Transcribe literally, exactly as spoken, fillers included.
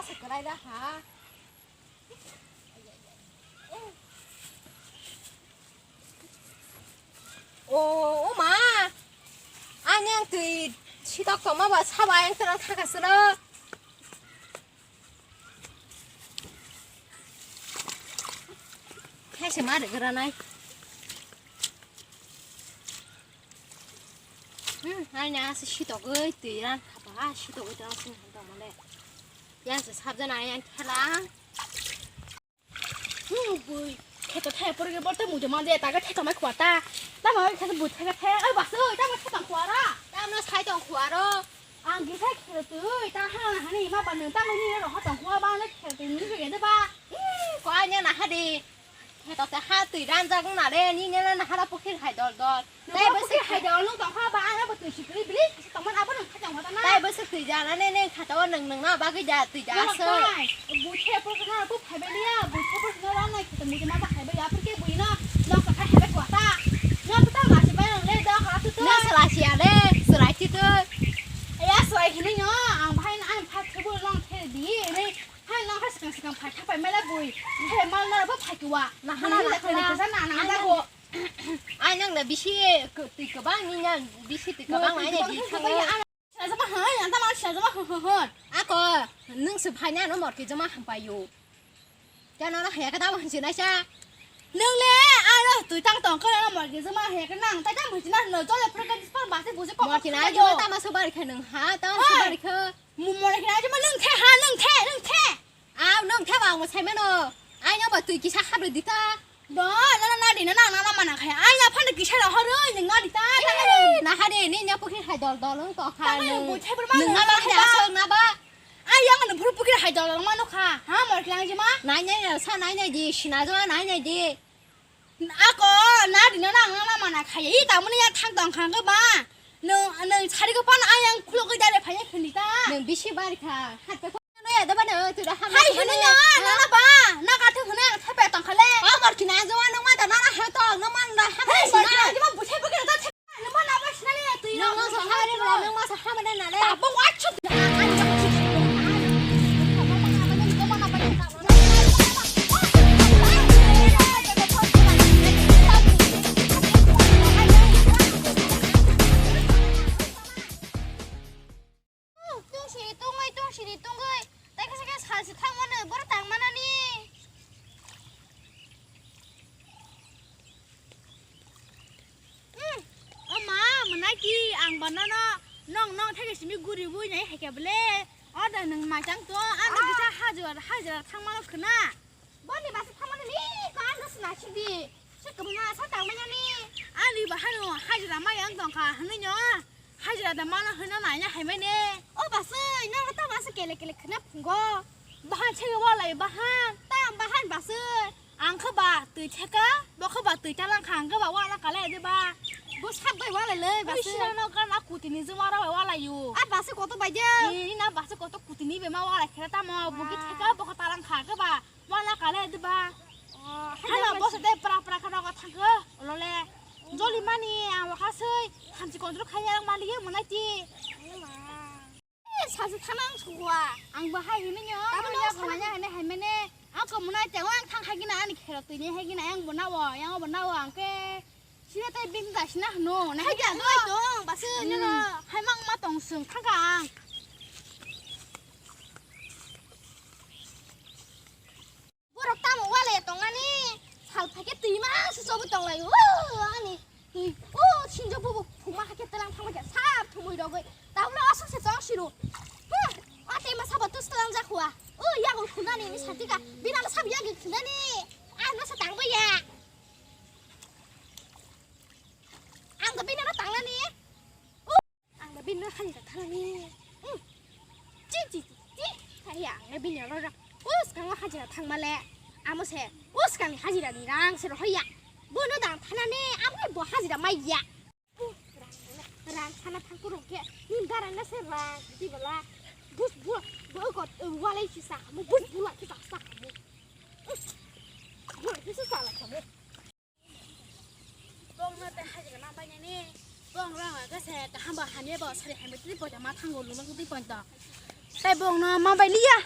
Kwlai da ha. O, o ma. Ani ang twi sitok tongma ba saba ang twi thaka sino. Hai se ma de gra nai. Hmm, ai na se sitogwi twi ran khapa, sitogwi twi ran sini han tong male. Yang se sabjana yang thela. Hmm, bui, kheto the porge borte mui de mande ta ga the kamai khwata. Ta ma kheto bui the the, oi bas oi, ta ma the tang khwara. Ta ma sai tong khwaro. Ang gisa kheto twi, ta ha hani ma ba nang ta ni ro ha tong khwa ba na kheto ni ge de ba. Hmm, ko anya na ha de. Kheto te ha twi ran jak na le, ni ne na ha ra pukhir hai dol dol. Tai bo se khai da nung tong kha ba, ang bo twi sikri bili, tong man abo nung kha tong kha na. Tai bo se twi ja na ne ne kha to nung nung na ba gi ja twi ja so. Bu che por na bu khai ba liya, bu che por na ran na kita mu ma ba khai ba ya, por ke bu na no ka khai ba kwa ta. No ta ma se ba le da ha tu to. No sala sia le, sala chi tu. Ya sala hini no, ang bai na ang pha che bu long che di ne. Hai no ha sikang sikang phai kha pai mela bui. Hai mal na ba phai kwa. Na ha na na na na na go. Ai nang da bisi twi kwbang ni na bisi twi kwbang ai na di thang. Sila jama hai, ang ta ma sila jama hai hai hai. Ako nung se phai na no mor ke jama ham payo. Jana na haya ka ta ma sin ai sa. Nung le ai no twi tang tong ka no mor ke jama haya ka nang ta jam hin na no jole phra ka dispar ba se bu se ko. Mor ke na jama ta ma so bar kha nung ha ta ma so bar kha. Mumor khe aje ma nung the ha, nung the, nung the. Aw, nung the ba, ang sai mano. Ai no ba twi kisa habri dita. Do, na na na di na na na mana khai. Ai ya phan kisa ro horo, nung na dita. Na ha de, ni nya pukhi khai dol dol nung to kha. Nung bu thai bur ma nung na ba da so na ba. Ai ya nung bur pukhi khai dol dol ma no kha. Ha mor khe aje ma. Nai nai sa nai nai di, sina jo nai nai di. Ako na di na na na mana khai. I ta muni ya thang tong khang ba. Nung nung sari ko pan ayang khulo ko dale phai khini ta. Nung bisi bar kha. Hat pe no ya da ba no tu da ham. Hai hini na na na ba. Na ka thu huna ang thepe tong khale. Amar kina jo no ma da na na ha to no man da ha. Hai ba na ji ma bu the bu ke ta the. No ma na ba sina ni tu. Nung no sa ha ni ba nung ma sa ha ma da na le. Ta bo wa chu. Tungsiri tungwi, tungsiri tungwi, tei kisa khe salsi thangmano, borok tangmanani. Hmm, o ma, mwnai ki, ang bonono nong, nong theke simi guri bui nai hai khe bole. O da nwng mai tang to, ano kisa hajra, hajra thangmano khna. Boni basa thangmano ni ko ano sna sidi. Se kwbangma sa tangmani. Ani bahano hajra mai ang tongkha hwnwi no. Hajra da mano hwnna naina hai mani. O baswi, nang ta basa kele kele khna phungo. Bahan se wala bahan. Ta bahan baswi. Ang khe ba twi theka, bo khe ba twi talang kha, ang khe ba wala kale de ba. Bo sap bai wala le, ba se. Sina no kan a kuti ni juma ra wala yu. A ba se koto bai de. Ni na ba se koto kuti ni be ma wala khera ta mo, bo ki theka bo khe talang kha khe ba wala kale de ba. Hano bo se de pra pra kha no thang khe, lo le. Joli mani ang wa kha sei, hamsi kontro khaya mali ye munai ti. Salsa thana ang sukwa. Ang bo hai hini nyo. Tamo no sala nya hene hai mene. Ang ko munai te ang thang hai gina ani khero twi ni hai gina ang bo nawo, yang bo nawo ang ke. Sina tai bing da sina no. Na hai gina do. Basu nyo no. Hai mang ma tong sung thang ka ang. Borok tamo wale tongani sal phaikhe twi ma se chobo tonglaio. O ani twi o sinjo bubu phuma hakhe telang thangma khe sap thumui rogoi. Tablo aswk se chong siru. Hm, a tema sabo tus telang jakhua. O yago khunani ni satika binalo sab yagi khunani. Ano sa tangbo ya. Ang da binalo tanglani. Ang da bini no hajira thangnani. Hmm. Chi, chi, chi, chi. Hai, ang da bini no ra. Us kang hajira thangmale. Amo se. Us kang hajira ni rang se rohoya. Bono dang thanani. Amo bo hajira maiya. Rang, rang sana thang kurung ke. Nin darang na se rang. Di bala. Bus bu. Bu ko walai si sa. Bus bu la ki sa sa. Bus bu la ki sa sa. Bong no tei hajira ma painani. Bong rang khe se kaham ba hamya ba sari hamya twi poita ma thango luma twi poita. Tai bongno ma bai liya.